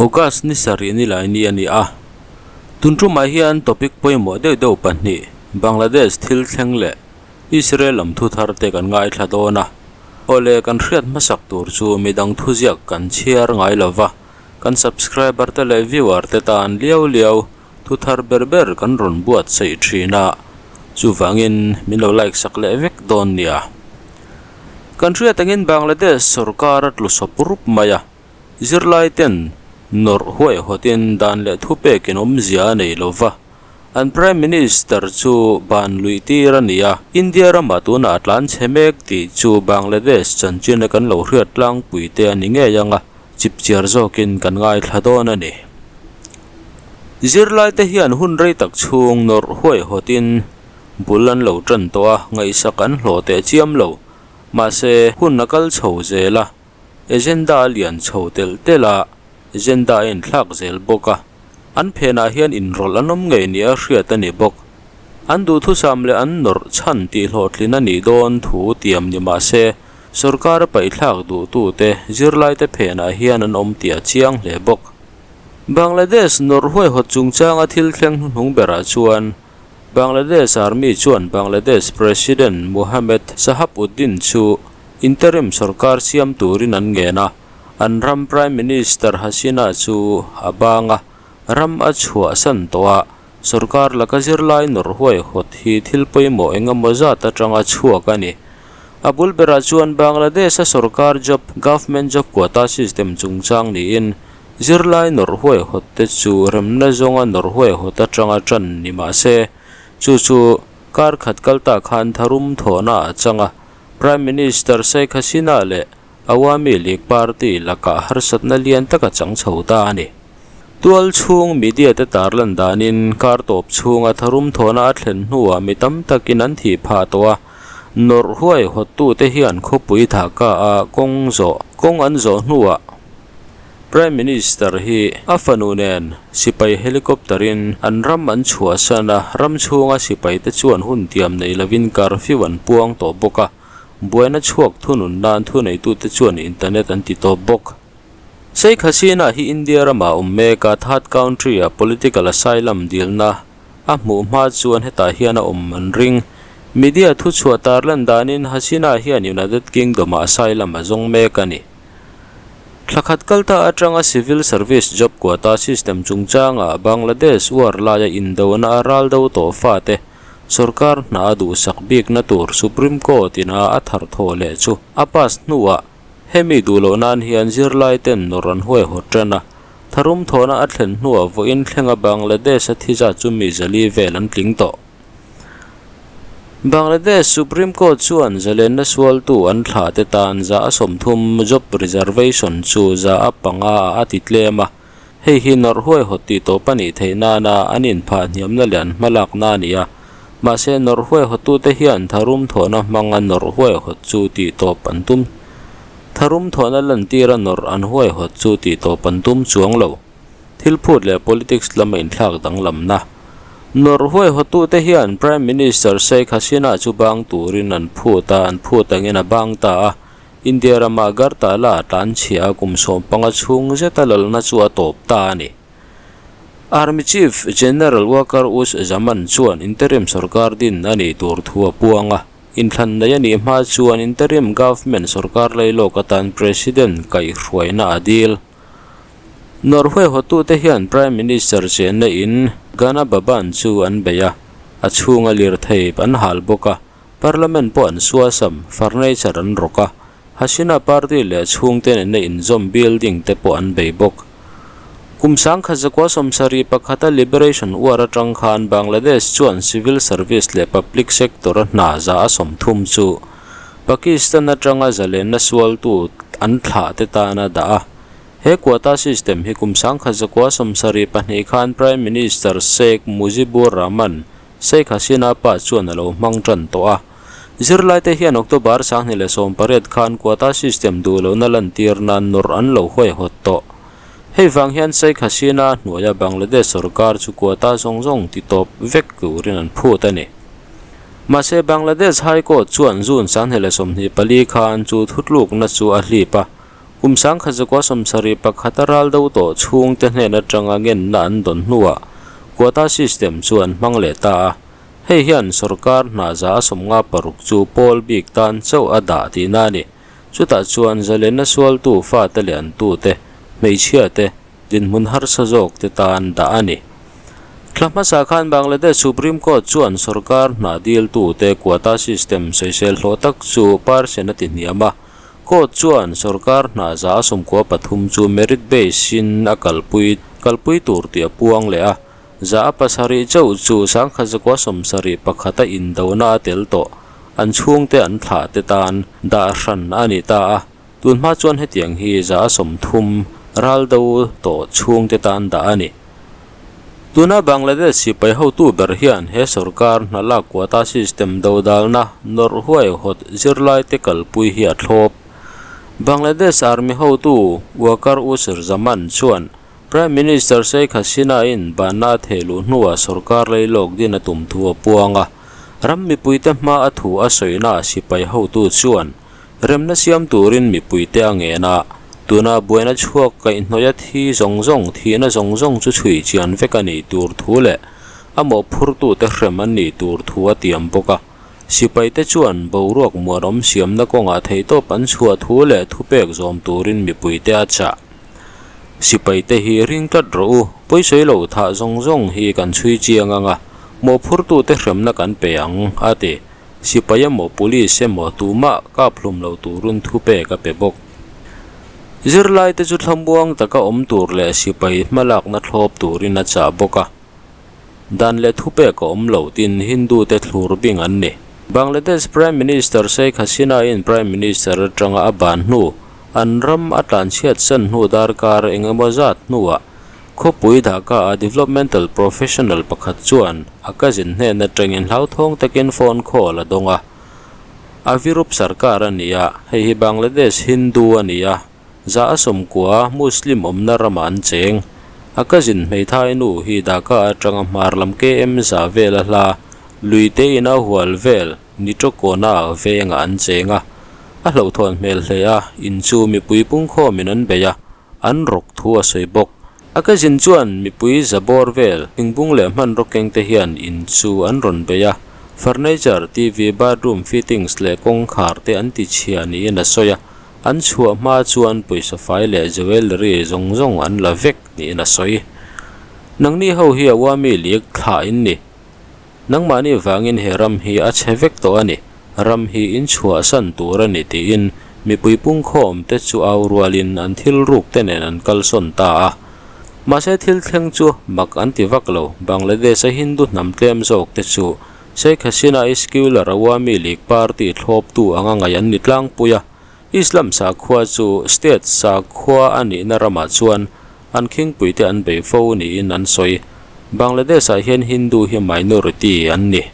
August ni sarih ni lai ni a ni a. Tun tumah hian topic pawimawh deuh deuh pahnih, Bangladesh thil thleng leh Israel lam thu thar te kan ngaithla dawn a. Awle kan hriat hmasak tur chu midang thuziak kan chhiar ngai lo va, kan subscriber te leh viewer te tan liau liau thu thar ber ber kan rawn buatsaih thin a, chuvangin min lo like sak leh vek dawn nia. Kan hriat angin Bangladesh sorkar a tlu sawp rup mai a, zirlai ten nawrh huaihawtin dan leh thupekin awmzia a nei lo va, an Prime Minister chu ban luih tir a ni a, India ramah tunah a tlan chhe mek tih chu Bangladesh chanchina kan lo hriat tlangpui te a ni ngei ang a, chipchiar zawkin kan ngaithla dawn a ni. Zirlaite hian hun rei tak chhung nawrh huaihawtin bul an lo tan tawh a, ngaihsak an hlawh teh chiam lo. Mahse, hun a kal chho zel a, agenda a lian chho telh telh a, agenda a inthlak zel bawk a. An phenah hian inrawlh an awm ngei nia hriat a ni bawk. An duhthusam leh an nawrh chhan tih hlawhtlin a nih dawn thu tiam ni mah se, sorkar a paihthlak duhtute zirlaite phenah hian an awm tih a chiang hle bawk. Bangladesh nawrh huaihawt chungchanga thil thleng hnuhnung berah chuan Bangladesh Army chuan Bangladesh President Mohammed Shahabuddin chu interim sorkar siam turin an ngen a, an ram Prime Minister Hasina chu a bang a, ram a chhuahsan tawh a, sorkar laka zirlai nawrh huaihawt hi thil pawimawh eng emaw zat atanga chhuak a ni. A bul berah chuan Bangladesh-a sorkar job, government job quota system chungchang niin zirlai nawrh huaihawt te chu remna zawnga nawrh huaihawt atanga tan ni mah se, chu chu kar khat kal ta khan tharum thawhna a chang a, Prime Minister Sheikh Hasina leh Awami League party lakah harsatna lian tak a chang chho ta a ni. Tual chhung media te tarlan danin kar tawp chhunga tharum thawhna a thlen hnuah mi tam takin an thih phah tawh a, nawrh huai hawttute hian khawpui Dhaka a kawng zawh kawng an zawh hnuah Prime Minister hi a fanu nen sipai helicopter in an ram an chhuahsan a, ram chhunga sipai te chuan hun tiam nei lovin curfew an puang tawh bawk a. Buaina chhuak thunun nan thuneitute chuan internet an ti tawp bawk. Sheikh Hasina hi India ramah awm mek a, third country-a political asylum dilna a hmuh hma chuan hetah hian a awm an ring. Media thuchhuah tarlan danin Hasina hian United Kingdom-ah asylum a zawng mek a ni. Thla khat kal ta atanga civil service job quota system chungchangah Bangladesh uar laia indona a ral do tawh fate Sorkar hna a duhsak bikna tur Supreme Court in a a thar thaw leh chu a pass hnuah hemi duh loh nan hian zirlai ten nawr an huaihawt tan a, tharum thawhna a thlen hnuah vawiin thlenga Bangladesh a thi zat chu mi zali vel an tling tawh. Bangladesh Supreme Court chuan zalenna sualtu an thlah te tan za a 30 job reservation chu za a panga ah a ti tlem a, Hei hi nawrh huaihawt tih tawp a nih theih nana an inphah hniamna leh an hmalakna a ni a. Mahse, nawrh huaihawttute hian tharum thawhna hmanga nawrh huaihawt chu tih tawp an tum. Tharum thawhna lantira nawrh an huaihawt chu tih tawp an tum chuang lo. Thil phut leh politics lama inthlak danglamna. Nawrh huaihawttute hian Prime Minister Sheikh Hasina chu bang turin an phut a, an phut angin a bang ta a. India rama Agartala a tlanchhia a kum 15 chhung zeta lalna chu a tawp ta a ni. Army Chief General Waqar Uz Zaman chuan interim sorkar din a nih tur thu a puang a, inthlan nei a nih hma chuan interim government sorkar lailawk atan President kaihhruaina a dil. Norway hotute hian Prime Minister chenna in Gana Bhavan chu an bei a, a chhunga lirthei an hal bawk a. Parliament pawh an suasam, furniture an rawk a, Hasina party leh chhungte nena inzawm building te pawh an bei bawk. Kum 1971 a Liberation War atang khan Bangladesh chuan civil service leh public sector a hna za a 30 chu Pakistan atanga zalenna sualtu an thlah te tan a dah a. He quota system hi kum 1972 khan Prime Minister Sheikh Mujibur Rahman Sheikh Hasina pa chuan a lo hmang tan tawh a. Zirlaite hian October 2018 khan quota system duh lohna lantir nan nawrh an lo huaihawt tawh. Hei vang hian Sheikh Hasina hnuaia Bangladesh sorkar chu quota zawng zawng ti tawp vek turin an phut a ni. Mahse Bangladesh High Court chuan June 2024 khan chu thutlukna chu a hlip a. Kum 1971 a ral do tawh chhungte hnen atanga ngenna an dawn hnuah quota system chu an hmang leh ta a. Hei hian sorkar hna 56 chu pawl bik tan chauh a dah tihna a ni. Chutah chuan zalenna sualtu fate leh an tute, hmeichhia te, dinhmun harsa zawk te tan dah a ni. Thla hmasa khan Bangladesh Supreme Court chuan sorkar hna diltute quota system sawisel hlawh tak chu percent a ti hniam a. Court chuan sorkar hna 93 chu merit base in a kalpui kalpui tur tih a puang leh a. 7% chauh chu 1971 a indona a tel tawh an chhungte an thlah te tan dah hran a ni ta a. Tun hma chuan hetiang hi 30% ral do tawh chhungte tan dah a ni. Tuna Bangladesh sipai hotu ber hian he sorkar hna lak quota system dodalna nawrh huaihawt zirlaite kalpui hi a thlawp. Bangladesh Army hotu Waqar Usr Zaman chuan Prime Minister Sheikh Hasina-in banna a theh luh hnuah sorkar leilawk din a tum thu a puang a. Ram mipuite hma a thu a sawina sipai hotu chuan Remna siam turin mipuite a ngen a, tuna buaina chhuak kaihhnawih a thi zawng zawng thihna zawng zawng chu chhui chian vek a nih tur thu leh a mawhphurtute hrem an nih tur thu a tiam bawk a. Sipaite chuan boruak muanawm siamna kawngah theihtawp an chhuah thu leh thupek zawm turin mipuite a chah. Sipaite hi ring tlat rawh u, pawisawi lo thah zawng zawng hi kan chhui chiang ang a, mawhphurtute hremna kan pe ang, a ti. Sipai emaw Police emaw tumah kap hlum lo turun thupek a pe bawk. Zirlaite chu thlamuang taka awm tur leh sipai hmalakna thlawp turin a chah bawk a. Dan leh thupek a awm lo tin Hindu te thlur bing an ni. Bangladesh Prime Minister Sheikh Hasina-in Prime Minister atanga a ban hnu, an ram a tlanchhiat san hnu darkar eng emaw zat hnuah Khawpui Dhaka-a developmental professional pakhat chuan a cousin hnen atangin hlauthawng takin phone call a dawng a. Avirup Sarkar a ni a, hei hi Bangladesh Hindu a ni a, 90% Muslim awmna ramah an cheng. A cousin hmeithai nu hi Dhaka atanga hmar lam KM 100 vela hla lui te ina hual vel Nitrokona vengah an cheng a. A hlauhthawn hmel hle a, in chu mipui pungkhawmin an bei a. An rawk thu a sawi bawk. A cousin chuan mipui za bawr vel, thingbung leh hmanraw keng te hian in chu an rawn bei a. Furniture, TV, bathroom fittings leh kawngkhar te an ti chhia niin a sawi a. An chhuah hma chuan pawisa fai leh jewellery zawng zawng an la vek niin a sawi. Nangni ho hi Awami League thlah in ni. Nangmahni vangin he ram hi a chhe vek tawh a ni, ram hi in chhuahsan tur a ni tiin mipui pungkhawm te chu au rualin an thil ruk te nen an kalsawn ta a. Mahse thil thleng chu mak an ti vak lo, Bangladesh a Hindu hnam tlem zawk te chu Sheikh Hasina i Secular Awami League party thlawptu anga ngaih an ni tlangpui a, Islam sakhua chu state sakhua a nihna ramah chuan an khingpuite an bei fo niin an sawi. Bangladesh-ah hian Hindu hi minority an ni.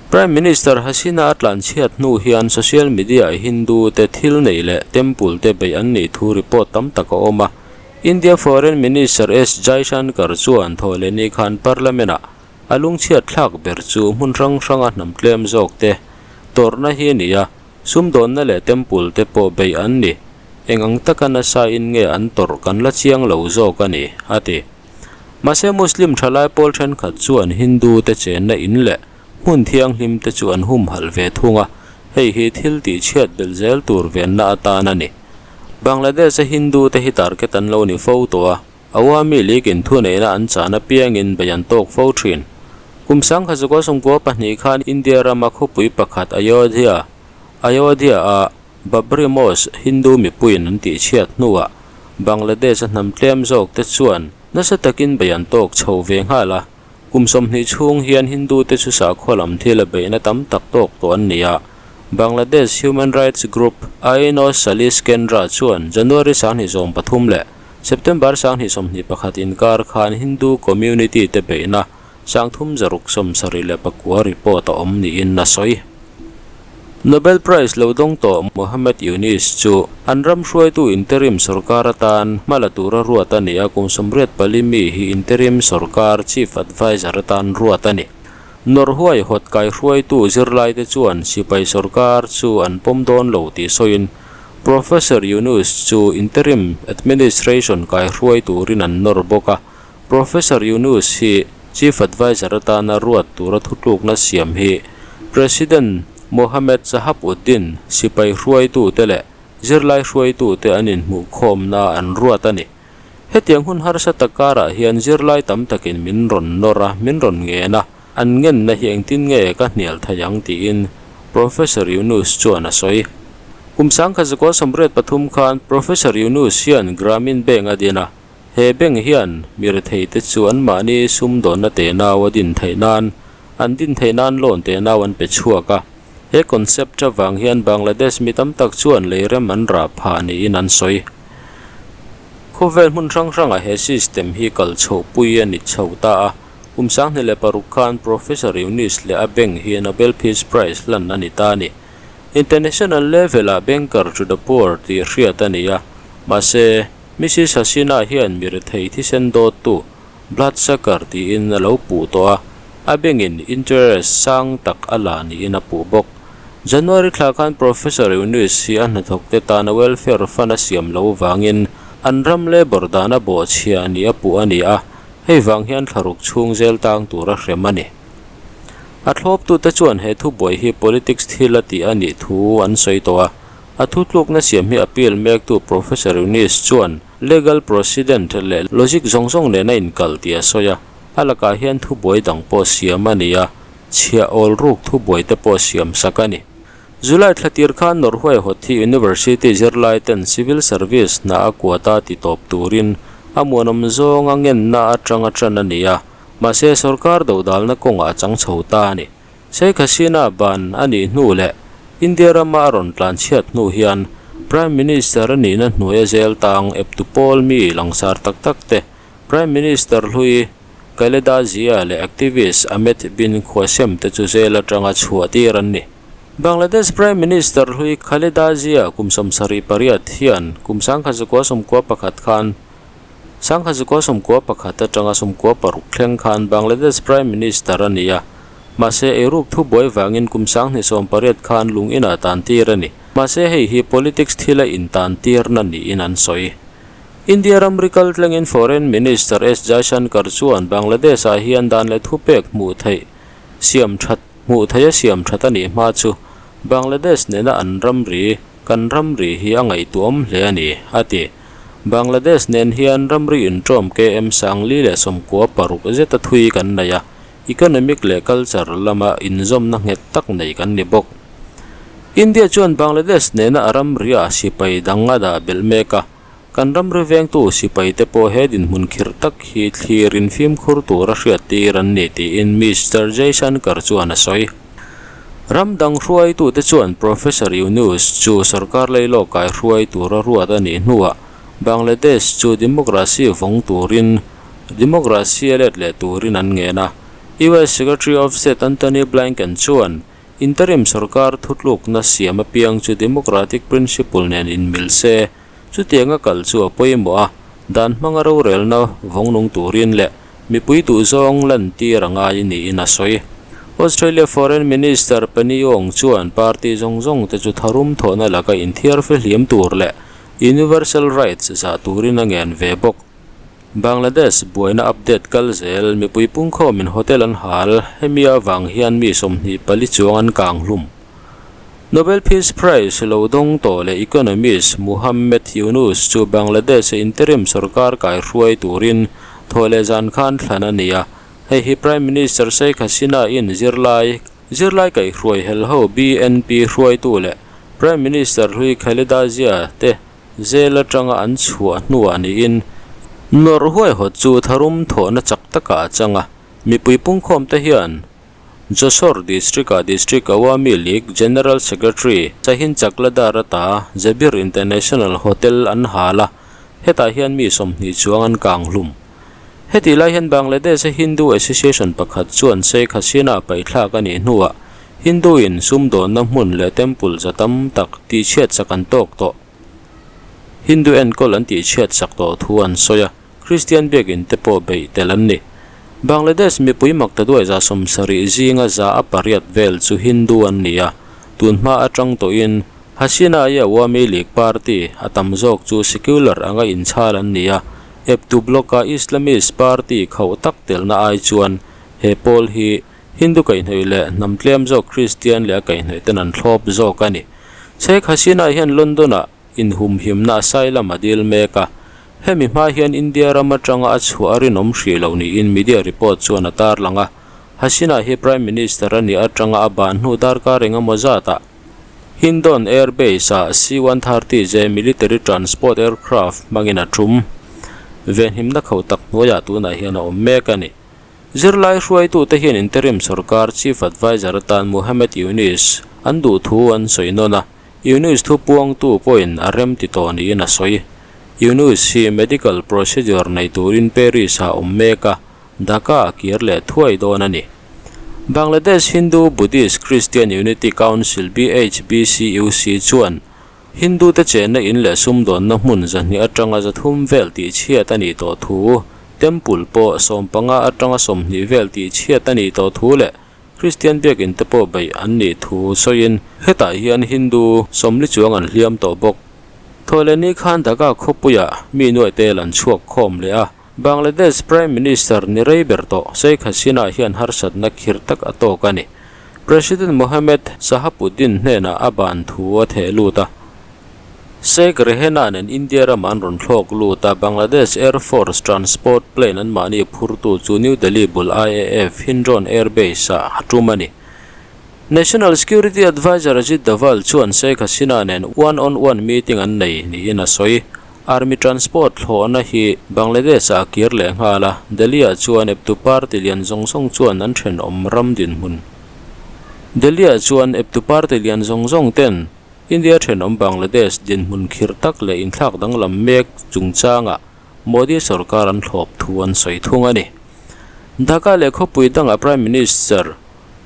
Prime Minister Hasina a tlanchhiat hnu hian social media-ah Hindu-te thil neih leh temple-te beih an nih thu report tam tak a awm a. India Foreign Minister S Jaishankar chuan thawhlehni khan Parliament-ah a lungchhiat thlak ber chu hmun hrang hranga hnam tlem zawkte tawrhna hi a ni a. Sumdawnna leh temple te pawh beih an ni. Eng ang taka nasa in nge an tawrh kan la chiang lo zawk a ni, a ti. Mahse Muslim thalai pawl thenkhat chuan Hindu te chenna in leh hmun thianghlim te chu an humhalh ve thung a, hei hi thil tih chhiat belh zel tur venna atan a ni. Bangladesh a Hindu te hi target an lo ni fo tawh a. Awami League in thuneihna an chan apiangin bei an tawk fo thin. Kum 1992 khan India rama khawpui pakhat Ayodhya, Ayodhya, a Babri Mosque Hindu mipuiin an tihchhiat hnuah Bangladesh a hnam tlem zawk te chuan nasa takin bei an tawk chho ve nghal a. Kum 20 chhung hian Hindu te chu sakhua lam thil a beihna tam tak tawk tawh an ni a. Bangladesh Human Rights Group, Ain-o Salis Kendra chuan January 2023 leh September 2021 inkar khan Hindu community te beihna 3679 report a awm niin a sawi. Nobel Prize lo dawng tawh Muhammad Yunus chu an ram hruaitu interim sorkar atan hma la tura ruat a ni a, kum 84 mi hi interim sorkar chief adviser atan ruat a ni. Nawrhuai hawt kaihruaitu zirlaite chuan sipai sorkar chu an pawm dawn lo tih sawiin Professor Yunus chu interim administration kaihruai turin an nawr bawk a. Professor Yunus hi Chief Adviser atana ruat tura thutlukna siam hi President Mohammed Shahabuddin sipai hruaitute leh zirlai hruaitute an inhmuhkhawmna an ruat a ni. Hetiang hun harsa tak karah hian zirlai tam takin min rawn nawr a, min rawn ngen a, an ngenna hi engtin nge ka hnial thei ang tiin Professor Yunus chuan a sawi. Kum 1983 khan Professor Yunus hian Grameen Bank a din a, he bank hian mi retheite chu anmahni sumdawnna tenau a din theih nan an din theih nan loan tenau an pe chhuak a. He concept avang hian Bangladesh mi tam tak chuan leirem an rah phah niin an sawi. Khawvel hmun hrang hrangah he system hi kal chhoh pui a ni chho ta a, kum 2006 khan Professor Yunus leh a bank hi Nobel Peace Prize hlan a ni ta a ni. International level-ah banker to the poor tih hriat a ni a, mahse, Mrs Hasina hian mi rethei thisen dawttu, blood sucker tiin a lo puh tawh a, a bank-in interest sang tak a la niin a puh bawk. January thla khan Professor Yunus hi a hnathawkte tana welfare fund a siam lo vangin an ram labour dana bawhchhia nih a puh a ni a, hei vang hian thlaruk chhung zel tang tur a hrem a ni. A thlawptute chuan he thubuai hi politics thil a tih a nih thu an sawi tawh a, a thutlukna siam hi appeal mektu Professor Yunus chuan legal precedent leh logic zawng zawng nen a inkalh tih a sawi a, a lakah hian thubuai dang pawh siam a ni a. Chhiah awl ruk thubuai te pawh siam sak a ni. July thla tir khan Norway Hothi University zirlai ten Civil Service hna a kuata ti tawp turin a muanawm zawnga ngenna atanga tan a ni a, mahse sorkar dodalna kawngah a chang chho ta a ni. Sheikh Hasina ban a nih hnu leh India rama a rawn tlan chhiat hnu hian Prime Minister a nihna hnuaia zel tang eptu pawl mi langsar tak tak te Prime Minister hlui Khaleda Zia leh activist Ahmed bin Qasim te chu jail atanga chhuah tir an ni. Bangladesh Prime Minister hlui Khaleda Zia kum 78 hian kum 1991 khan 1991 atanga 96 thleng khan Bangladesh Prime Minister a ni a, mahse eiruk thubuai vangin kum 2018 khan lung inah tan tir a ni. Mahse hei hi politics thila intan tirna niin an sawi. India ramri kal tlengin Foreign Minister S Jaishankar chuan Bangladesh-ah hian dan leh thupek hmuh theih siam that hmuh theih a siam that a nih hma chu Bangladesh nena an ramri kan ramri hi a ngaihtuahawm hle a ni, a ti. Bangladesh nen hian ramri inṭawm KM 1096 zeta thui kan nei a, economic leh culture lama inzawmna nghet tak nei kan ni bawk. India chuan Bangladesh nena a ramria sipai dang a dah belh mek a, kan ramri vengtu sipaite pawh he dinhmun khirh tak hi thlirin fimkhur tura hriat tir an ni tiin Mister Jaishankar chuan a sawi. Ram dang hruaitute chuan Professor Yunus chu sorkar leilawk kaihruai tura ruat a nih hnuah Bangladesh chu democracy vawng turin democracy a let leh turin an ngen a. US Secretary of State Antony Blinken chuan Interim sorkar thutlukna siam apiang chu democratic principle nen inmil se, chutianga kal chu a pawimawh a, dan hmanga rorelna vawngnung turin leh mipui duhzawng lantir a ngai niin a sawi. Australia Foreign Minister Penny Wong chuan party zawng zawng te chu tharum thawhna laka inthiar fihlim tur leh universal rights zah turin a ngen ve bawk. Bangladesh buaina update kal zel, mipui pungkhawmin hotel an hal, hemi avang hian mi 24 chuang an kang hlum. Nobel Peace Prize lo dawng tawh leh economist Muhammad Yunus chu Bangladesh-a interim sorkar kaihruai turin thaw leh zan khan thlan a ni a, hei hi Prime Minister Sheikh Hasina-in zirlai zirlai kaihruai helho BNP hruaitu leh Prime Minister hlui Khaleda Zia te Zel atanga an chhuah hnuah niin nawrh huaihawt chu tharum thawhna chak takah a chang a, mipui pungkhawm te hian Jessore District-ah District Awami League General Secretary Shahin Chakladar ata Jabir International Hotel an hal a, hetah hian mi 20 chuang an kang hlum. Hetih lai hian Bangladesh-a Hindu Association pakhat chuan Sheikh Hasina paihthlak a nih hnuah Hindu-in sumdawnna hmun leh temple za tam tak tihchhiatsak an tawk tawh. Hindu enkawl an tihchhiatsak tawh thu an sawi a, Christian biakin te pawh beih tel an ni. Bangladesh mipui maktaduai 70 zinga 8% vel chu Hindu an ni a, tun hma atang tawhin. Hasina-i Awami League party a tam zawk chu secular anga inchhal an ni a, eptu bloc-a Islamist party khauh tak telna ai chuan he pawl hi Hindu kaihhnawih leh hnam tlem zawk Kristian leh a kaihhnawih ten an thlawp zawk a ni. Sheikh Hasina hian London-ah inhumhimna asylum a dil mek a, hemi hma hian India ram atanga a chhuah a rinawm hrih lo niin media report chuan a tarlang a. Hasina hi Prime Minister a nih atanga a ban hnu darkar engemaw zatah Hindon Air Base-ah C-130J military transport aircraft hmangin a tum. Venhimna khauh tak hnuaiah tunah hian a awm mek a ni. Zirlai hruaitute hian interim sorkar Chief Adviser atan Muhammad Yunus an duh thu an sawi nawn a, Yunus thu puangtu pawhin a rem ti tawh niin a sawi. Yunus hi medical procedure nei turin Paris-ah a awm mek a, Dhaka a kir leh thuai dawn a ni. Bangladesh Hindu Buddhist Christian Unity Council, BHBCUC, chuan Hindu te chenna in leh sumdawnna hmun zahnih atanga zathum vel tihchhiat a nih tawh thu, temple pawh sawmpanga atanga 20 vel tihchhiat a nih tawh thu leh Kristian biakinn te pawh beih an nih thu sawiin hetah hian Hindu 40 chuang an hliam tawh bawk. Thawhlehni khan Dhaka khawpuiah mi nuaih tel an chhuak khawm leh a. Bangladesh Prime Minister ni rei ber tawh Sheikh Hasina hian harsatna khir tak a tawk a ni. President Mohammed Shahabuddin hnenah a ban thu a theh lut a. Sheikh Rehena nen India ramah an rawn thlawk lut a, Bangladesh Air Force transport plane anmahni phurtu chu New Delhi bul IAF Hindon Air Base-ah a tum a ni. National Security Adviser Ajit Doval chuan Sheikh Hasina nen one-on-one meeting an nei niin a sawi. Army transport thlawhna hi Bangladesh-ah a kir leh nghal a, Delhi-ah chuan eptu party lian zawng zawng chuan an thenawm ram dinhmun. Delhi-ah chuan eptu party lian zawng zawng ten India thenawm Bangladesh dinhmun khirh tak leh inthlak danglam mek chungchangah Modi sorkar an thlawp thu an sawi thung a ni. Dhaka leh khawpui dangah Prime Minister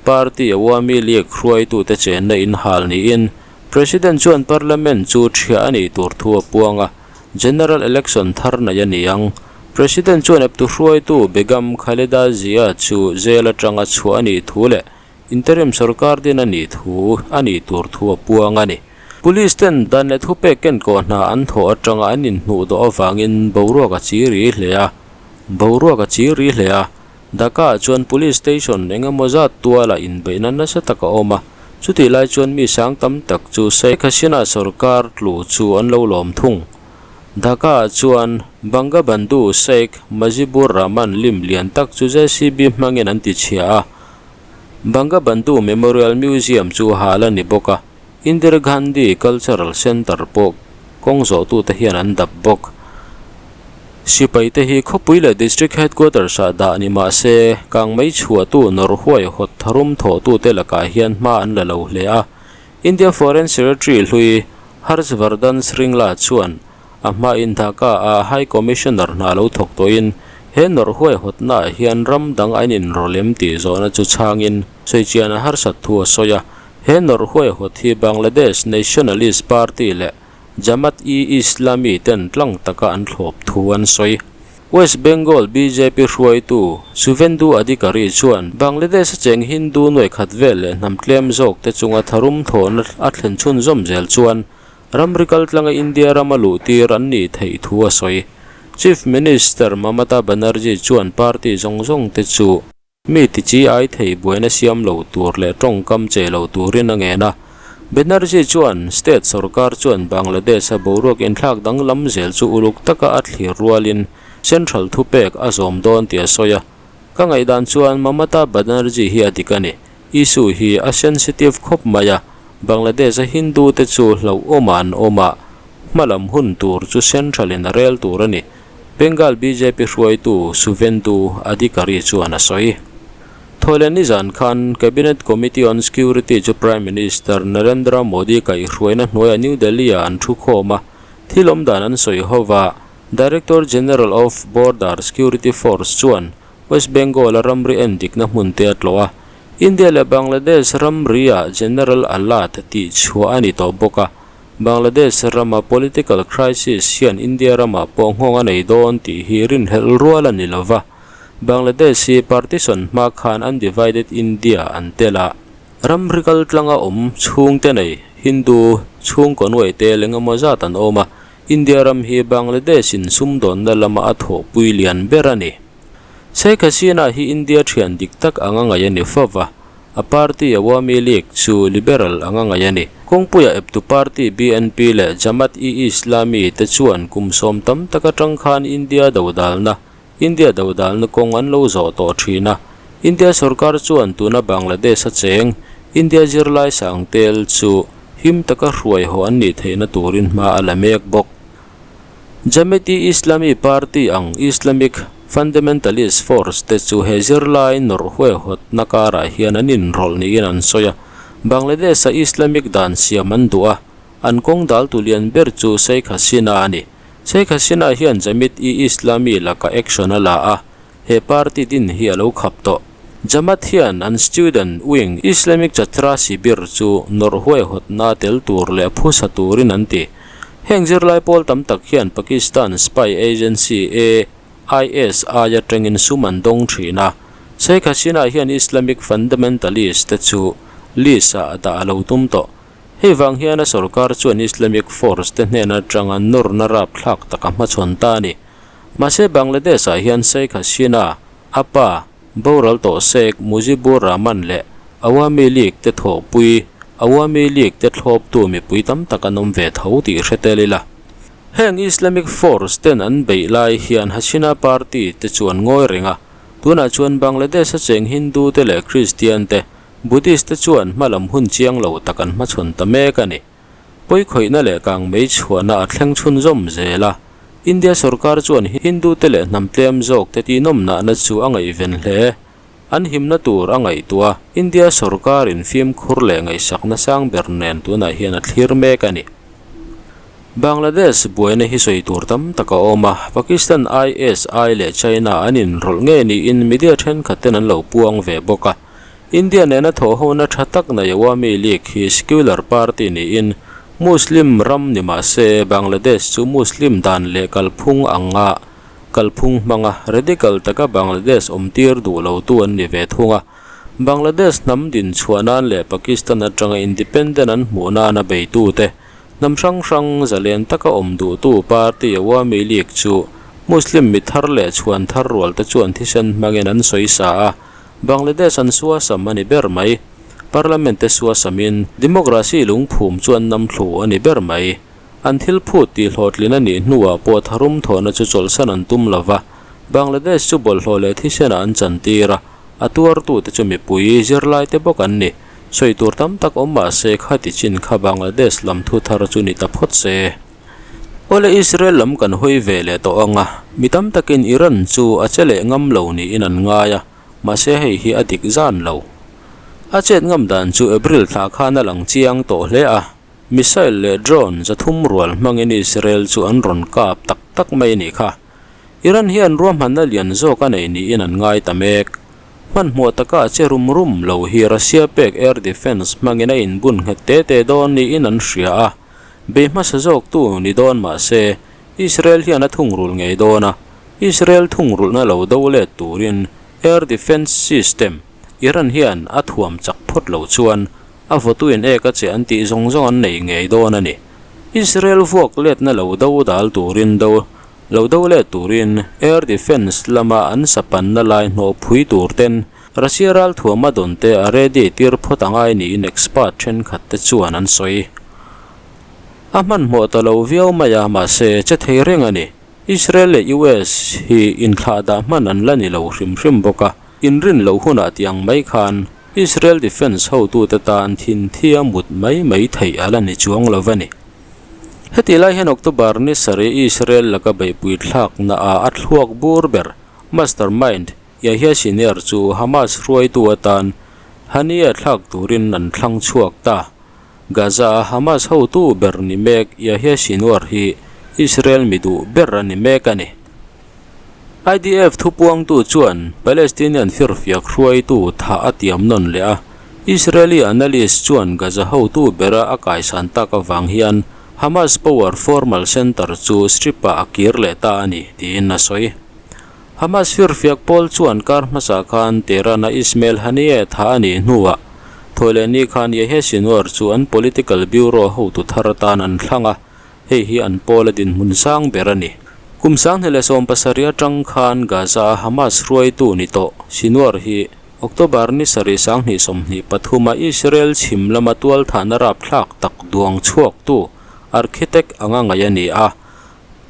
Party Awami League hruaitute chenna inhal niin President chuan Parliament chu ṭhiah a nih tur thu a puang a, General Election thar nei a ni ang. President chuan eptu hruaitu Begum Khaleda Zia chu jail aṭanga chhuah a nih thu leh interim sorkar din a nih thu a nih tur thu a puang a ni. Police ten dan leh thupek kenkawh hna an thawh aṭanga an inhnuh dawh avangin boruak a chi ri hle a, boruak a chi ri hle a. Dhaka-ah chuan Police Station eng emaw zat tualah inbeihna nasa tak a awm a, chutih lai chuan mi sang tam tak chu Sheikh Hasina sorkar tlu chu an lo lawm thung. Dhaka-ah chuan Bangabandhu Sheikh Mujibur Rahman lim lian tak chu JCB hmangin an tichhia a, Bangabandhu Memorial Museum chu hal a ni bawk a, Indira Gandhi Cultural Centre pawh kawng zawhtute hian an dap bawk. Sipaite hi khawpui leh District Headquarters-ah dah ni mah se, kangmei chhuahtu nawrh huaihawt tharum thawhtute lakah hian hma an la lo hle a. India Foreign Secretary hlui Harsh Vardhan Shringla chuan a hmain Dhaka-a High Commissioner hna lo thawk tawhin he nawrh huaihawtnaah hian ram dang an inrawlh em tih zawhna chu chhangin sawichian a harsat thu a sawi a. He nawrh huaihawt hi Bangladesh Nationalist Party leh Jamaat-e-Islami ten tlang taka an thlawp thu an sawi. West Bengal bjp hruaitu Suvendu Adhikari chuan Bangladesh a cheng Hindu nuai khat vel leh hnam tlem zawk te chunga tharum thawhna a thlen chhunzawm zel chuan ramri kaltlanga India rama luh tir an nih theih thu a sawi. Chief Minister Mamata Banerjee chuan party zawng zawng te chu Mi ti chi ai thei buaina siam lo tur leh tawngkam che lo turin a ngen a. Banerjee chuan state sorkar chuan Bangladesh-a boruak inthlak danglam zel chu uluk taka a thlir rualin central thupek a zawm dawn tih a sawi a. Ka ngaihdan chuan Mamata Banerjee hi a dik a ni. Issue hi a sensitive khawp mai a, Bangladesh-a Hindu te chu hlauhawmah an awm a, hmalam hun tur chu central-in a rel tur a ni. Bengal bjp hruaitu Suvendu Adhikari chuan a sawi. Thawhleh nizan khan Cabinet Committee on Security chu Prime Minister Narendra Modi kaihhruaina hnuaiah New Delhi-ah an thu khawm a, thil awmdan an sawi hova Director General of Border Security Force chuan West Bengal-a ramri endikna hmun te a tlawh a, India leh Bangladesh ramri-ah General Alert tih chhuah a ni tawh bawk a. Bangladesh rama political crisis hian India ramah pawh nghawng a nei dawn tih hi rinhlelh rual a ni lo va. Bangladesh hi partition hma khan undivided India an tel a, ramri kaltlanga awm chhungte nei. Hindu chhungkaw nuai tel eng emaw zat an awm a, India ram hi Bangladesh-in sumdawnna lama a thawhpui lian ber a ni. Sheikh Hasina hi India thian dik tak anga ngaih a ni fo va, a party Awami League chu liberal anga ngaih a ni. Kawngpuia eptu party BNP leh Jamaat-e-Islami te chuan kum sawm tam tak atang khan India dodalna India dodalna kawng an lo zawh tawh thin a, India sorkar chuan tuna Bangladesh a cheng India zirlai sang tel chu him taka hruai haw an nih theihna turin hma a la mek bawk. Jamaat-e-Islami party ang Islamic fundamentalist force te chu he zirlai nawrh huaihawtna karah hian an inrawlh niin an sawi a, Bangladesh-a Islamic dan siam an duh a, an kawng daltu lian ber chu Sheikh Hasina a ni. Sheikh Hasina hian Jamaat-e-Islami laka action a la a, he party din hi a lo khap tawh. Jamaat hian an student wing Islamic Chhatra Shibir chu nawrh huaihawtna tel tur leh phusa turin an ti. Heng zirlai pawl tam tak hian Pakistan spy agency AISI atangin sum an dawng thin a. Sheikh Hasina hian Islamic fundamentalist te chu list-ah a dah a lo tum tawh. Hei vang hian a sorkar chuan Islamic force te hnen atanga nawrna rapthlak tak a hmachhawn ta a ni. Mahse Bangladesh-ah hian Sheikh Hasina, a pa, boral tawh Sheikh Mujibur Rahman leh Awami League te thawhpui, Awami League te thlawptu mipui tam tak an awm ve tho tih hre tel ila. Heng Islamic force ten an beih lai hian Hasina party te chu an ngawi reng a, tunah chuan Bangladesh-a cheng Hindu te leh Christian te Buddhist te chuan hmalam hun chiang lo tak an hmachhawn ta mek a ni. Pawikhawihna leh kangmei chhuahna a thleng chhunzawm zel a, India sorkar chuan Hindu te leh hnam tlem zawk te tihnawmnahna chu a ngaihven hle. An himna tur a ngaihtuah a, India sorkarin fimkhur leh ngaihsakna sang ber nen tunah hian a thlir mek a ni. Bangladesh buaina hi sawi tur tam tak a awm a, Pakistan ISI leh China an inrawlh nge niin media thenkhat ten an lo puang ve bawk a. India nena thawhhona tha tak nei Awami League hi secular party niin Muslim ram ni mah se Bangladesh chu Muslim dan leh kalphung anga kalphung hmanga radical taka Bangladesh awmtir duh lotu an ni ve thung a. Bangladesh hnam din chhuah nan leh Pakistan atanga independent an hmuh nana beitute hnam hrang hrang zalen taka awm duhtu party Awami League chu Muslim mi thar leh chhuan thar rualte chuan thisen hmangin an sawi sa a. Bangladesh an suasam a ni ber mai. Parliament te suasamin democracy lungphum chu an nam thlu a ni ber mai. An thil phut tih hlawhtlin a nih hnuah pawh tharum thawhna chu chawlhsan an tum lo va, Bangladesh chu bawlhhlawh leh thisenah an chantir a, a tuartute chu mipui, zirlaite bawk an ni. Sawi tur tam tak awm mah se khati chin kha Bangladesh lam thu thar chu ni ta phawt se. Awle Israel lam kan hawi ve leh tawh ang a, mi tam takin Iran chu a che leh ngam lo niin an ngai a, mahse hei hi a dik zan lo. A chet ngam dan chu April thla khan a lang chiang tawh hle a, missile leh drone zathum rual hmangin Israel chu an rawn kap tak tak mai a nih kha. Iran hian ruahmanna lian zawk a nei niin an ngai ta mek. Hmanhmawh taka a che rum rum lo hi Russia pek air defence hmangin a inbun nghet te te dawn niin an hria a, Bei hmasa zawktu ni dawn mah se, Israel hian a thungrulh ngei dawn a, Israel thungrulhna lo do let turin Air Defence System Iran hian a thuam chak phawt lo chuan a vawtuin ek a che an tih zawng zawng an nei ngei dawn a ni. Israel vuak letna lo do dal turin do lo do let turin Air Defence lama an sapanna lai hnawh phui tur ten Russia ral thuama dawn te a ready tir phawt a ngai niin expert thenkhat te chuan an sawi. A hmanhmawh ta lo viau mai a, mahse che thei reng a ni. Israel leh US hi inthlah dah hman an la ni lo hrim hrim bawk a, inrin loh hunah tih ang mai khan Israel defence hotute tan thinthia mut mai mai theih a la ni chuang lo va ni. Hetih lai hian October ni sarih Israel laka beihpui thlakna ah a thluak bur ber, mastermind, Yahya Sinwar chu Hamas hruaitu atan Haniyeh thlak turin an thlang chhuak ta. Gaza-a Hamas hotu ber ni mek Yahya Sinwar hi Israel mi duh ber a ni mek a ni. IDF thupuangtu chuan Palestinian firfiak hruaitu thah a tiam nawn leh a, Israeli analyst chuan Gaza hotu bera a kaisan tak avang hian Hamas power formal center chu Strip-ah a kir leh ta a ni, tiin a sawi. Hamas firfiak pawl chuan kar hmasa khan Tehran-a Ismail Haniyeh thah a nih hnuah Thawhlehni khan Yahya Sinwar chu an political bureau hotu thar atan an thlang a, hei hi an pawla dinhmun sang ber a ni. Kum 2017 atang khan Gaza-a Hamas hruaitu ni tawh Sinwar hi October ni sarih 2023 a Israel chhim lama tualthahna rapthlak tak duang chhuaktu architect anga ngaih a ni a.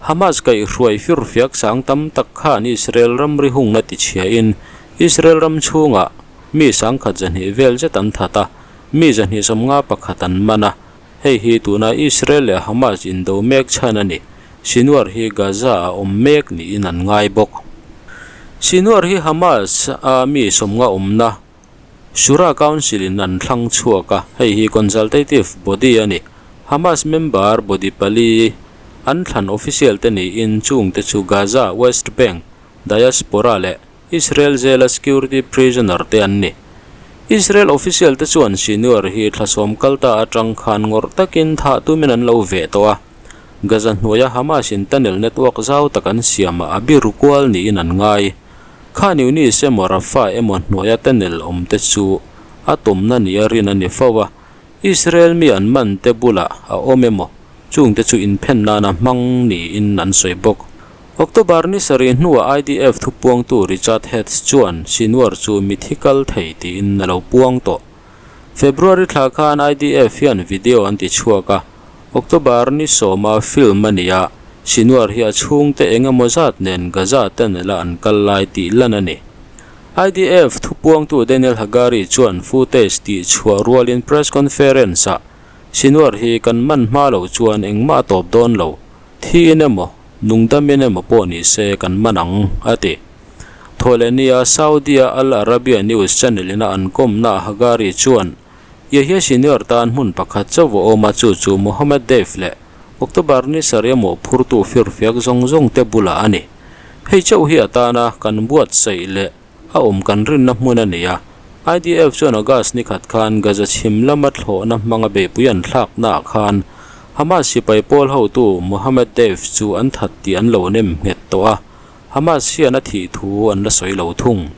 Hamas kaihhruai firfiak sang tam tak khan Israel ramri hungna tichhiain Israel ram chhungah mi sangkhat 200 vel zet an that a, mi 251 an man a. Hei hi tuna Israel leh Hamas indo mek chhan a ni. Sinwar hi Gaza-a awm mek niin an ngai bawk. Sinwar hi Hamas-a mi 50 awmna Shura Council-in an thlang chhuak a, hei hi consultative body a ni. Hamas member body pali an thlan official te niin chungte chu Gaza, West Bank, Diaspora leh Israel jail-a security prisoner te an ni. Israel official te chuan Sinwar hi thla sawm kal ta atang khan ngawrh takin thah tumin an lo veh tawh a. Gaza hnuaia Hamas in tunnel network zau tak an siamah a biru kual niin an ngai. Khan Yunis emaw Rafah emaw hnuaia tunnel awm te chu a tumna nia rin a ni fo a. Israel mi an man te bulah a awm emaw chungte chu inphen nana hmang niin an sawi bawk. October ni sarih hnuah IDF thupuangtu Richard Hecht chuan Sinwar chu mithi kal thei tiin a lo puang tawh. February thla khan IDF hian video an ti chhuak a, October ni sawma film a ni a, Sinwar hi a chhungte eng emaw zat nen Gaza tunnel a an kal lai tih lan a ni. IDF thupuangtu Daniel Hagari chuan footage tih chhuah rualin press conference-ah Sinwar hi kan man hma loh chuan engmah a tawp dawn lo. Thiin emaw, nungdamin emaw pawh ni se kan man ang, a ti. Thawhlehnia Saudi-a Al Arabiya News channel-in a an kawmna Hagari chuan, Yahya Sinwar tan hmun pakhat chauh a awm a, chu chu Mohammed Deif leh October ni sarih a mawhphurtu firfiak zawng zawng te bulah a ni. Hei chauh hi a tana kan buatsaih leh A awm kan rinna hmun a ni a, IDF chuan August ni khat khan Gaza chhim lama thlawhna hmanga beihpui an thlaknaah khan Hamas sipai pawl hotu Mohammed Deif chu an that tih an lo nem nghet tawh a, Hamas hian a thih thu an la sawi lo thung.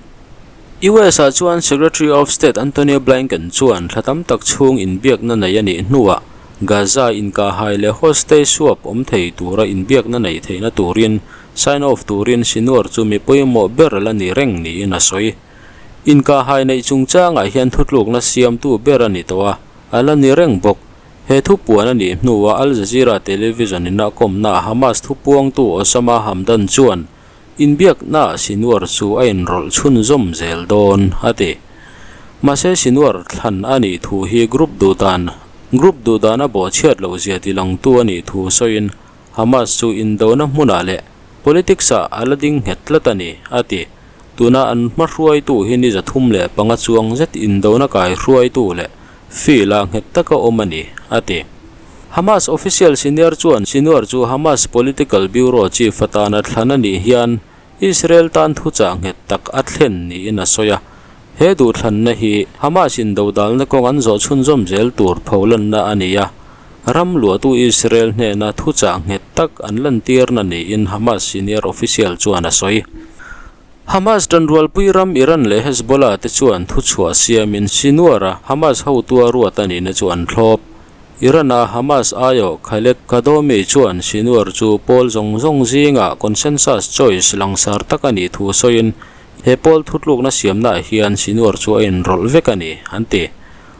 US-ah chuan Secretary of State Antony Blinken chuan thla tam tak chhung inbiakna nei a nih hnuah Gaza inkahhai leh hostage swap awm thei tura inbiakna neih theihna turin Sign off turin Sinwar chu mi pawimawh ber la ni reng niin a sawi. Inkahhai neih chungchangah hian thutlukna siamtu ber a ni tawh a, a la ni reng bawk. He thupuan a nih hnuah Al Jazeera television in a kawmnaah Hamas thupuangtu Osama Hamdan chuan inbiaknaah Sinwar chu a inrawlh chhunzawm zel dawn, a ti. Mahse Sinwar thlan a nih thu hi group duhdan group duhdan a bawhchhiat lohzia tilangtu a nih thu sawiin Hamas chu indona hmunah leh politics-ah a la ding nghet tlat a ni, a ti. Tuna an hma hruaitu hi ni 35 chuang zet indona kai hruaitu leh field-ah nghet taka awm a ni, a ti. Hamas official senior chuan Sinwar chu Hamas political bureau chief atana thlan a nih hian Israel tan thuchah nghet tak a thlen niin a sawi a. He duhthlanna hi Hamas in dodalna kawng an zawh chhunzawm zel tur pholanna a ni a. Ram luahtu Israel hnena thuchah nghet tak an lantirna niin Hamas senior official chuan a sawi. Hamas tanrualpui ram Iran leh Hezbollah te chuan thuchhuah siamin Sinwar-a Hamas hotua ruat a nihna chu an thlawp. Iran-a Hamas aiawh Khaled Qadomi chuan Sinwar chu pawl zawng zawng zingah consensus choice langsar tak a nih thu sawiin he pawl thutlukna siamnaah hian Sinwar chu a inrawlh vek a ni, an ti.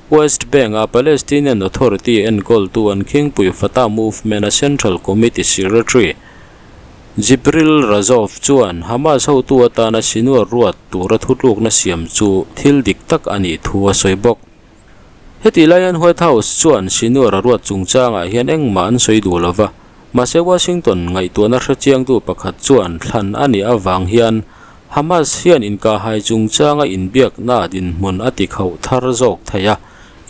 West Bank-a Palestinian Authority enkawltu an khingpui Fatah Movement-a Central Committee Secretary Jibril Rajoub chuan Hamas hotu atana Sinwar ruat tura thutlukna siam chu thil dik tak a nih thu a sawi bawk. Heti laiin White House chuan Sinwar a ruat chungchangah hian engmah an sawi duh lo va, mahse Washington ngaihtuahna hrechiangtu pakhat chuan thlan a nih avang hian Hamas hian inkahhai chungchanga inbiakna dinhmun a tikhauh thar zawk thei a,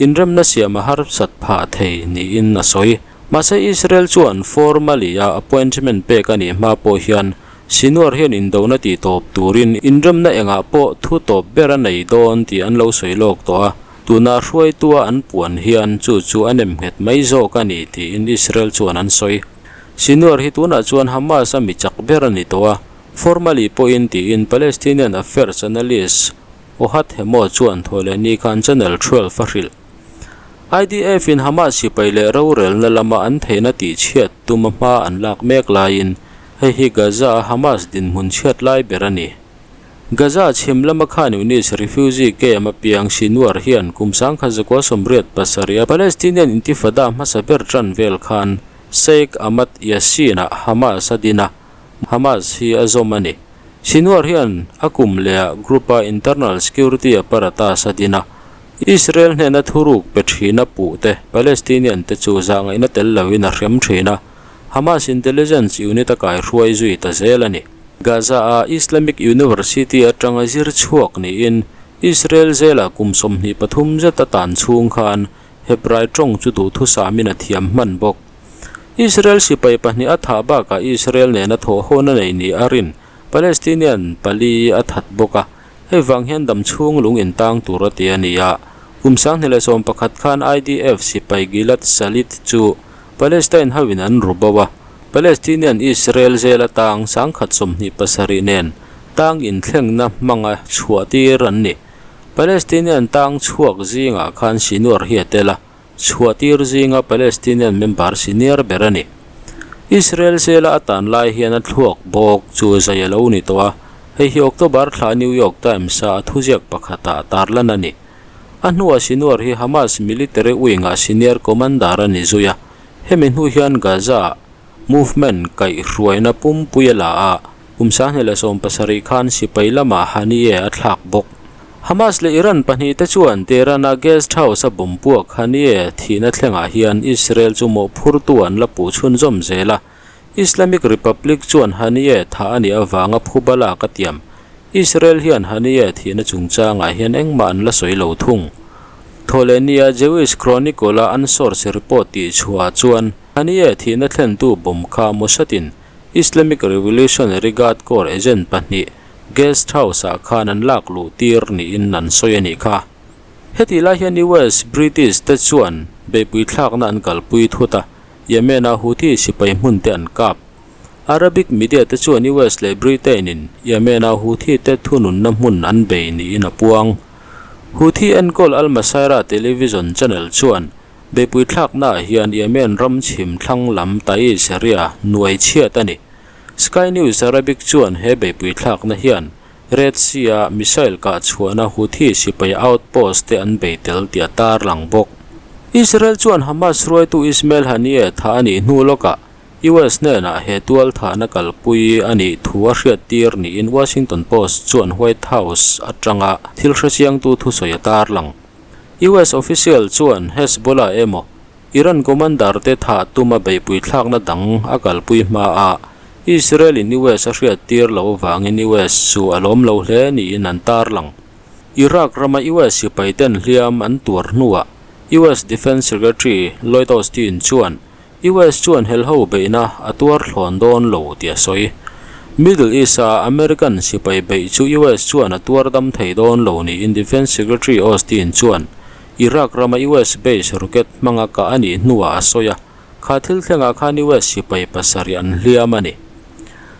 inremna siam a harsat phah thei niin a sawi. Mahse Israel chuan formally-a appointment pek a nih hma pawh hian Sinwar hian indona tih tawp turin inremna engah pawh thu tawp ber a nei dawn tih an lo sawi lawk tawh a, tuna hruaitua an puan hian chu chu a nem nghet mai zawk a ni tiin Israel chuan an sawi. Sinwar hi tunah chuan Hamas a mi chak ber a ni tawh a, formally pawhin tiin Palestinian Affairs analyst. Ohad Hemo chuan Thawhlehni khan Channel 12 a hrilh. IDF-in Hamas sipai leh rorelna lama an theihna tihchhiat tuma hma an lak mek laiin hei hi Gaza-a Hamas dinhmun chhiat lai ber a ni. Gaza chhim lama Khan Yunis refugee camp a piang Sinwar hian kum 1987 a Palestinian Intifada hmasa ber tan vel khan Sheikh Ahmad Yassin-a Hamas a din a, Hamas hi a zawm a ni. Sinwar hian a kum lehah group-a internal security apparatus a din a, Israel hnena thuruk pe thina puh te Palestinian te chu zahngaihna tel loin a hrem thin a, Hamas intelligence unit a kaihruai zui ta zel a ni. Gaza-a Islamic University atanga zir chhuak niin Israel zela kum 23 zet a tan chhung khan Hebrai tawng chu duhthusamin a thiam hman bawk. Israel sipai pahnih a thah bakah Israel nena thawhhawna nei ni a rin Palestinian pali a that bawk a, hei vang hian dam chhung lung intang tur a ti a ni a. Kum 2011 khan IDF sipai Gilad Shalit chu Palestine hoin an ru bo a, Palestinian Israel zel atang 1027 nen tang inthlengna hmanga chhuah tir an ni. Palestinian tang chhuak zingah khan Sinwar hi a tel a, chhuah tir zinga Palestinian member senior ber a ni. Israel zela a tan lai hian a thluak bawk chu zai a lo ni tawh a, hei hi October thla New York Times-a a thuziak pakhatah tarlan a ni. A hnuah Sinwar hi Hamas military wing-ah senior commander a ni zui a, hemi hnu hian Gaza-ah movement kaihhruaina pumpui a la a, kum 2017 khan sipai lamah Haniyeh a thlak bawk. Hamas leh Iran pahnih te chuan Tehran-a guest house a bomb puak Haniyeh thihna thlengah hian Israel chu mawhphurtu an la puh chhunzawm zel a, Islamic Republic chuan Haniyeh thah a nih avanga phuba lak a tiam. Israel hian Haniyeh thihna chungchangah hian engmah an la sawi lo thung. Thawhlehnia Jewish Chronicle-a an source report tih chhuah chuan Haniyeh thihna thlentu bomb kha Mossad-in Islamic Revolutionary Guard Corps agent pahnih guest house-ah khan an lak luh tir niin an sawi a nih kha. Hetih lai hian US British te chuan beihpui thlakna an kalpui thut a, Yemen-a Houthi sipai hmun te an kap. Arabic media te chuan US leh Britain-in Yemen-a Houthi te thununna hmun an bei niin a puang. Houthi enkawl Al Masirah television channel chuan beihpui thlaknaah hian Yemen ram chhim thlang lam Taiz area nuai chhiat a ni. Sky News Arabic chuan he beihpui thlakna hian Red Sea-a missile kah chhuahna Houthi sipai outpost te an bei tel tih a tarlang bawk. Israel chuan Hamas hruaitu Ismail Haniyeh thah a nih hnu lawkah US hnenah he tual thahna kalpui a nih thu a hriattir niin Washington Post chuan White House atanga thil hrechiangtu thusawi a tarlang. US official chuan Hezbollah emaw Iran commander te thah tuma beihpui thlakna dang a kalpui hma a, Israel in US a hriattir loh avangin US chu a lawm lo hle niin an tarlang. Iraq rama US sipai ten hliam an tuar hnuah US Defence Secretary Lloyd Austin chuan US chuan helho beihna a tuar thlawn dawn lo tih a sawi. Middle East-a American sipai beih chu US chuan a tuar dam thei dawn lo niin Defence Secretary Austin chuan Iraq rama US base rocket hmanga kah a nih hnuah a sawi a, kha thil thlengah khan US sipai pasarih an hliam a ni.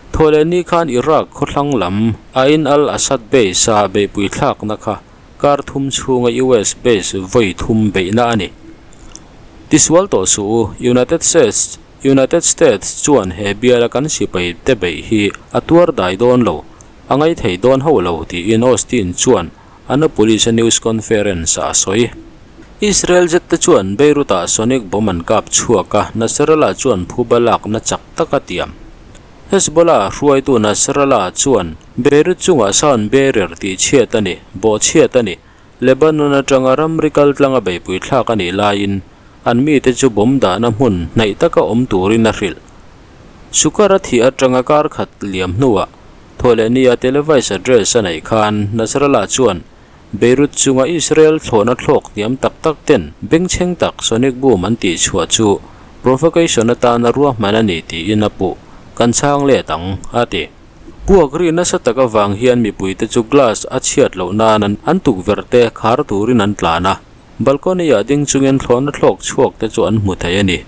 Thawhlehni khan Iraq khawthlang lam Ain al-Assad base-a beihpui thlakna kha kar thum chhunga US base vawi thum beihna a ni. Tisual tawh suh u, United States United States chuan he biala kan sipai te beih hi a tuar dai dawn lo, a ngaithei dawn ho lo tiin Austin chuan Annapolis-a news conference-ah a sawi. Israel jet te chuan Beirut-ah sonic bomb an kap chhuak a, Nasrallah chuan phuba lakna chak tak a tiam. Hezbollah hruaitu Nasrallah chuan Beirut chungah sound barrier tih chhiat a ni, bawh chhiat a ni. Lebanon atanga ramri kal tlanga beihpui thlak a nih laiin an mite chu bomb dahna hmun hnaih taka awm turin a hrilh. Sukar a thih atanga kar khat liam hnuah Thawhlehnia televised address a neih khan Nasrallah chuan Beirut chunga Israel thlawhna thlawk hniam tak tak ten bengchheng tak sonic boom an tih chhuah chu provocation atana ruahman a ni tiin a puh. Kan chhang let ang, a ti. Puak ri nasa tak avang hian mipuite chu glass a chhiat loh nan an tukverh te khar turin an tlan a, balcony-ah ding chungin thlawhna thlawk chhuak te chu an hmu thei a ni.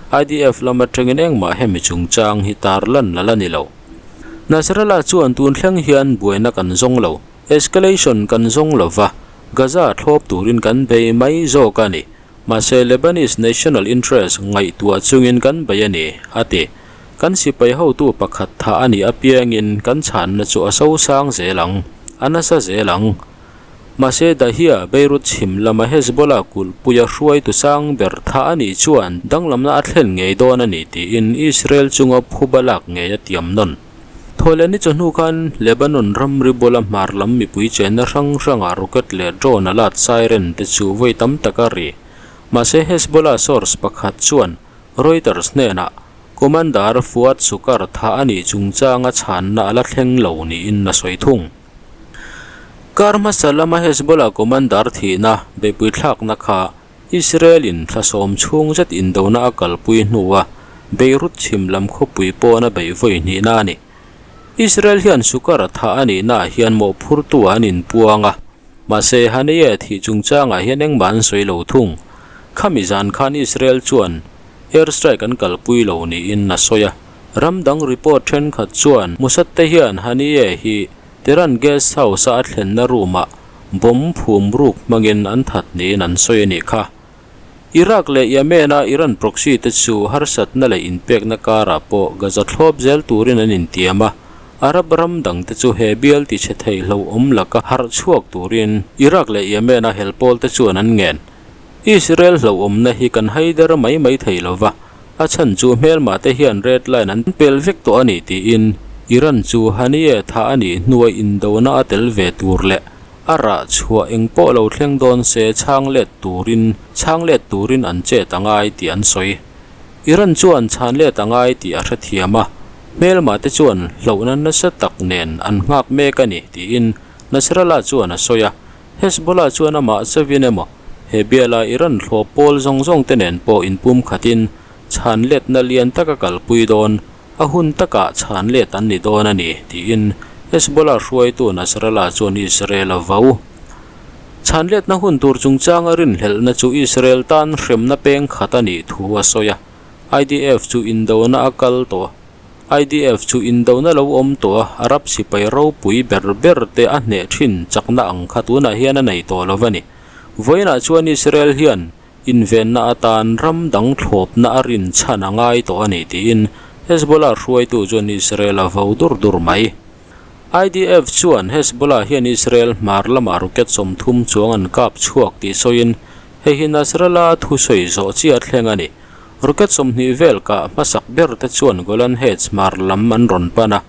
IDF lam atangin engmah hemi chungchang hi tarlan la la ni lo. Nasrallah chuan tun thleng hian buaina kan zawng lo. Escalation kan zawng lo va, Gaza thlawp turin kan bei mai zawk a ni. Mahse Lebanese national interest ngaihtuah chungin kan bei a ni, a ti. Kan sipai hotu pakhat thah a nih apiangin kan chhanna chu a sosang zel ang, a nasa zel ang. Mahse Dahia, Beirut chhim lama Hezbollah kulhpuia hruaitu sang ber thah a nih chuan danglamna a thlen ngei dawn a ni tiin Israel chunga phuba lak ngei a tiam nawn. Thawhlehni chawhnu khan Lebanon ramri bula hmar lam mipui chenna hrang hrangah rocket leh drone a lat siren te chu vawi tam tak a ri. Mahse Hezbollah source pakhat chuan Reuters hnenah Commander Fuad Shukr thah a nih chungchanga chhanna a la thleng lo niin a sawi thung. Kar hmasa lama Hezbollah commander thihna beihpui thlakna kha Israel-in thla sawm chhung zet indona a kalpui hnua Beirut chhim lam khawpui pawn a beih vawi hnihna a ni. Israel hian Shukar thah a nihnaah hian mawhphurtu an inpuang a, mahse Haniyeh thih chungchangah hian engmah an sawi lo thung. Khami zan khan Israel chuan air strike an kalpui lo niin a sawi a. Ram dang report thenkhat chuan Mossad te hian Haniyeh hi Tehran guest house a a thlenna room ah bomb phum ruk hmangin an that niin an sawi a nih kha. Iraq leh Yemen a Iran proxy te chu harsatna leh inpekna karah pawh Gaza thlawp zel turin an intiam a, Arab ram dang te chu he bial ti chhe thei hlauhawm laka harh chhuak turin Iraq leh Yemen a hel pawl te chuan an ngen. Israel hlauhawmna hi kan haider mai mai thei lova, A chhan chu hmelmah te hian red line an pel vek tawh a ni tiin Iran chu Haniyeh thah a nih hnua indona a tel ve tur leh a rah chhuah eng pawh lo thleng dawn se chhang let turin chhang let turin an chet a ngai tih an sawi. Iran chuan chhan let a ngai tih a hrethiam a, hmelmah te chuan hlauhna nasa tak nen an nghak mek a ni tiin Nasrallah chuan a sawi a. Hezbollah chuan amah chavin emaw, he biala Iran thlawp pawl zawng zawng te nen pawh inpum khatin chhan letna lian taka kalpui dawn, a hun takah chhan let an ni dawn a ni, tiin Hezbollah hruaitu Nasrallah chuan Israel a vau. Chhan letna hun tur chungchanga rinhlelhna chu Israel tan hremna peng khat a nih thu a sawi a, IDF chu indona a kal tawh. IDF chu indona lo awm tawh a, Arab sipai ropui ber ber te a hneh thin chakna ang kha tunah hian a nei tawh lo a ni. Vawiinah chuan Israel hian invenna atan ram dang thlawpna a rin chhan a ngai tawh a ni tiin Hezbollah hruaitu chuan Israel a vo dur dur mai. IDF chuan Hezbollah hian Israel hmar lamah rocket 30 chuang an kap chhuak tih sawiin hei hi Nasrallah thusawi zawh chiah thleng a ni. Rocket 20 vel kah hmasak ber te chuan Golan Heights hmar lam an rawn pan a,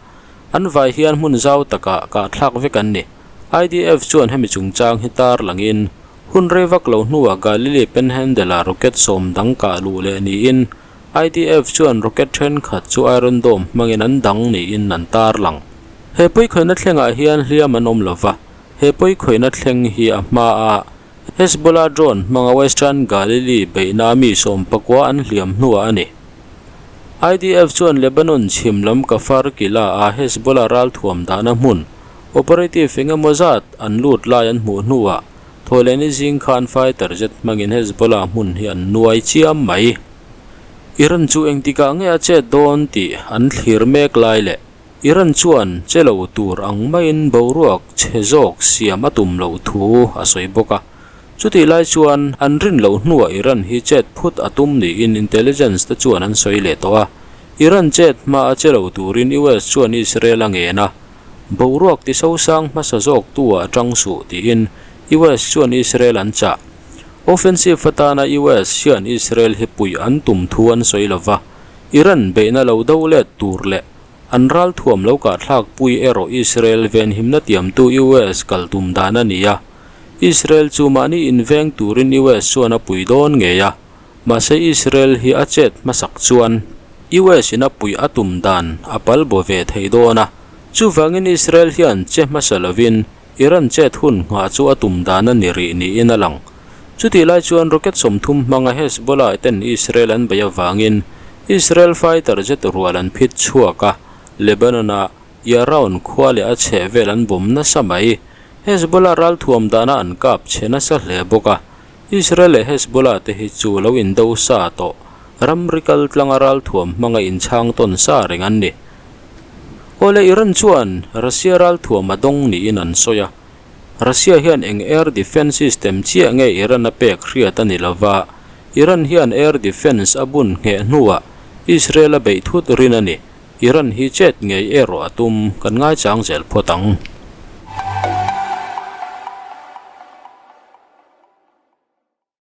an vai hian hmun zau takah kah thlak vek an ni. IDF chuan hemi chungchang hi tar langin hun rei vak lo hnuah Galilee Panhandle-ah rocket 10 dang kah luh leh niin IDF chuan rocket thenkhat chu Iron Dome hmangin an dang niin an tar lang. He pawikhawihna thlengah hian hliam an awm lova, he pawikhawihna thleng hi a hmaa Hezbollah drone hmanga Western Galilee beihna mi 19 an hliam hnuah a ni. IDF chuan Lebanon chhim lam Kafar Kila a Hezbollah ralthuam dahna hmun operative eng emaw zat an lut lai an hmuh hnuah Thawhlehni zing khan fighter jet hmangin Hezbollah hmun hi an nuai chiam mai. Iran chu engtikah nge a chet dawn tih an thlir mek lai leh Iran chuan che lo tur ang maiin boruak chhe zawk siam a tum loh thu a sawi bawk a. Chutih lai chuan an rin loh hnuah Iran hi chet phut a tum niin intelligence te chuan an sawi leh tawh a. Iran chet hma a che lo turin US chuan Israel a ngen a, boruak ti sosang hmasa zawk tu ah tang suh tiin US chuan Israel an chah. Offensive atana US hian Israel hi puih an tum thu an sawi lova, Iran beihna lo do let tur leh An ralthuam lo kahthlak pui erawh Israel venhimna tiamtu US kal tum dan a ni a. Israel chu mahni inveng turin US chuan a pui dawn ngei a. Mahse Israel hi a chet hmasak chuan US in a puih a tum dan a pal bo ve thei dawn a. Chuvangin Israel hian che hmasa lovin Iran chet hun nghah chu a tum dan a ni rih niin a lang. Chutih lai chuan rocket 30 hmanga Hezbollah ten Israel an beih avangin Israel fighter jet rual an phit chhuak a, Lebanon-a Yaraon khua leh a chheh vel an bawm nasa mai. Hezbollah ralthuam dana an kap chhe nasa hle bawk a, Israel leh Hezbollah te hi chu lo indo sa tawh, ramri kal tlanga ralthuam hmanga inchhang tawn sa reng an ni. Awle Iran chuan Russia ralthuam a dawng niin an sawi a. Russia hian eng air defence system chiah nge Iran a pek hriat a ni lova, Iran hian air defence a bun ngheh hnuah Israel a beih thut rin a ni. Iran hi chet ngei erawh a tum, kan ngaichang zel phawt ang.